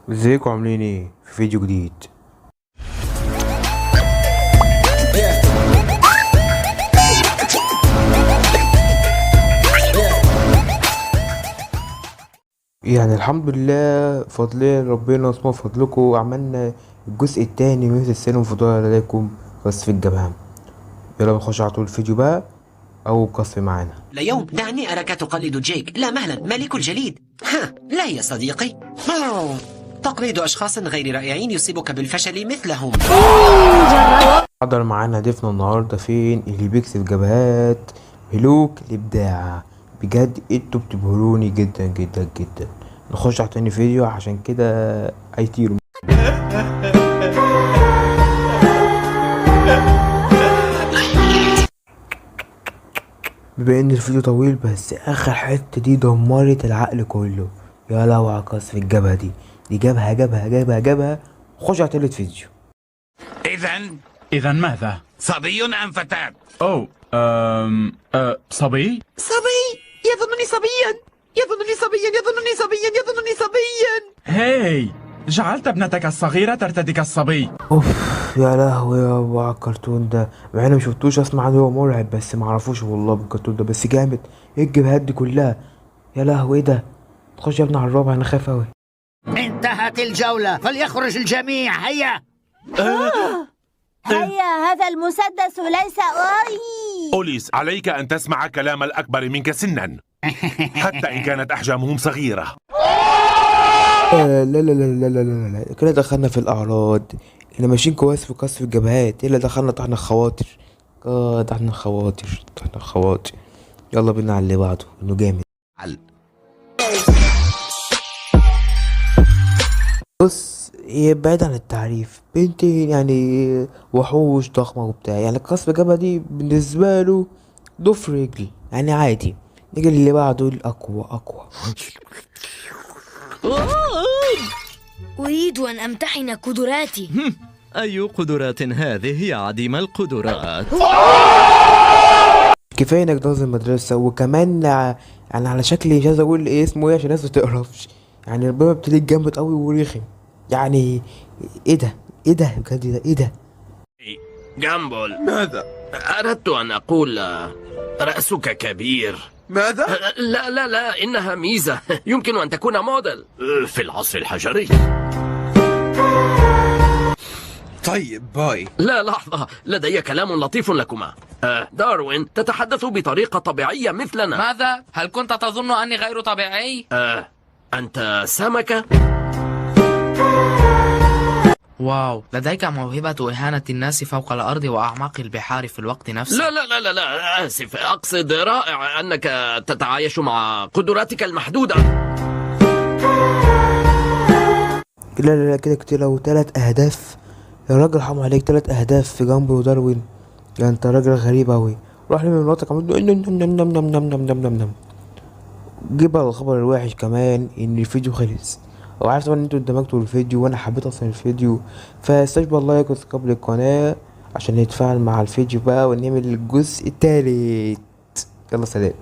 ازيكم عاملين ايه في فيديو جديد. يعني الحمد لله فضلين ربنا واسمه فضلكم عملنا الجزء الثاني من سلسلة المفضلة لديكم قصف الجبهة. يلا نخش على طول الفيديو بقى او قصف معانا. ليوم دعني أراك تقلد جيك. لا مهلا، ملك الجليد. ها، لا يا صديقي، تقليد أشخاص غير رائعين يصيبك بالفشل مثلهم. حضر معانا ضيفنا النهارده فين اللي بيكسب جبهات ملوك الابداع. بجد انتوا بتبهروني جدا جدا جدا. نخش على تاني فيديو عشان كده هيطيروا. بما ان الفيديو طويل بس اخر حتة دي دمرت العقل كله. يا لهوي على قصف الجبهة دي، دي جبهة جبهة جبهة جبهة. خش على تالت فيديو. إذا ماذا؟ صبي أم فتاة؟ أوه أم أه صبي؟ صبي، يظنني صبيا، يظنني صبيا، يظنني صبيا، يظنني صبيا. هاي، جعلت ابنتك الصغيرة ترتدي كالصبي. اوف يا لهوي يا على الكرتون ده، مع اني مشفتوش، اسمع عنه هو مرعب بس معرفوش والله بالكرتون ده، بس جامد. ايه الجبهات دي كلها يا لهوي؟ ايه ده؟ تخش يا ابني على الرابع، انا خايف اوي. انتهت الجولة، فليخرج الجميع. هيا هيا، هذا المسدس ليس أي. أوليس، عليك أن تسمع كلام الأكبر منك سنا حتى إن كانت أحجامهم صغيرة. لا لا لا لا لا لا لا، كده دخلنا في الأعراض. احنا ماشيين كويس في قصف الجبهات، ايه اللي دخلنا طحن الخواطر؟ اه طحن الخواطر، طحن الخواطر. يلا بينا على اللي بعده انه جامد. بص، هي بعيد عن التعريف بنتي يعني وحوش ضخمة وبتاع، يعني قصف الجبهة دي بالنسبة له ضفر رجلي يعني عادي. نيجي للي بعده الأقوى أقوى. أريد أن أمتحن قدراتي. أي قدرات هذه يا عديم القدرات؟ كفاية انك ناظم مدرسه، وكمان يعني على شكل مش عايز اقول ايه اسمه ايه عشان الناس ما تقرفش، يعني ربنا ابتليك جامد قوي ورخم. يعني ايه ده؟ ايه ده بجد؟ ده ايه ده؟ جامبول، ماذا؟ أردت أن أقول رأسك كبير. ماذا؟ لا لا لا، إنها ميزة. يمكن أن تكون موديل في العصر الحجري. طيب باي. لا لحظة، لدي كلام لطيف لكما. داروين، تتحدث بطريقة طبيعية مثلنا. ماذا؟ هل كنت تظن أني غير طبيعي؟ أنت سمكة؟ واو، لديك موهبة إهانة الناس فوق الأرض وأعماق البحار في الوقت نفسه. لا لا لا لا لا، آسف، أقصد رائع أنك تتعايش مع قدراتك المحدودة. لا لا لا، كده كتير أوي، 3 أهداف يا راجل، حرام عليك. 3 أهداف في جامبو وداروين، يا انت راجل غريب أوي. روح لم مراتك عمال نم نم نم نم نم نم نم نم نم. جيب بقى الخبر الوحش كمان ان الفيديو خلص. وعارف طبعا ان انتوا اندمجتوا الفيديو وانا حبيت اصلا الفيديو، فاستجبوا ال like و subscribe للقناة عشان نتفاعل مع الفيديو بقى ونعمل الجزء التالت. يلا سلام.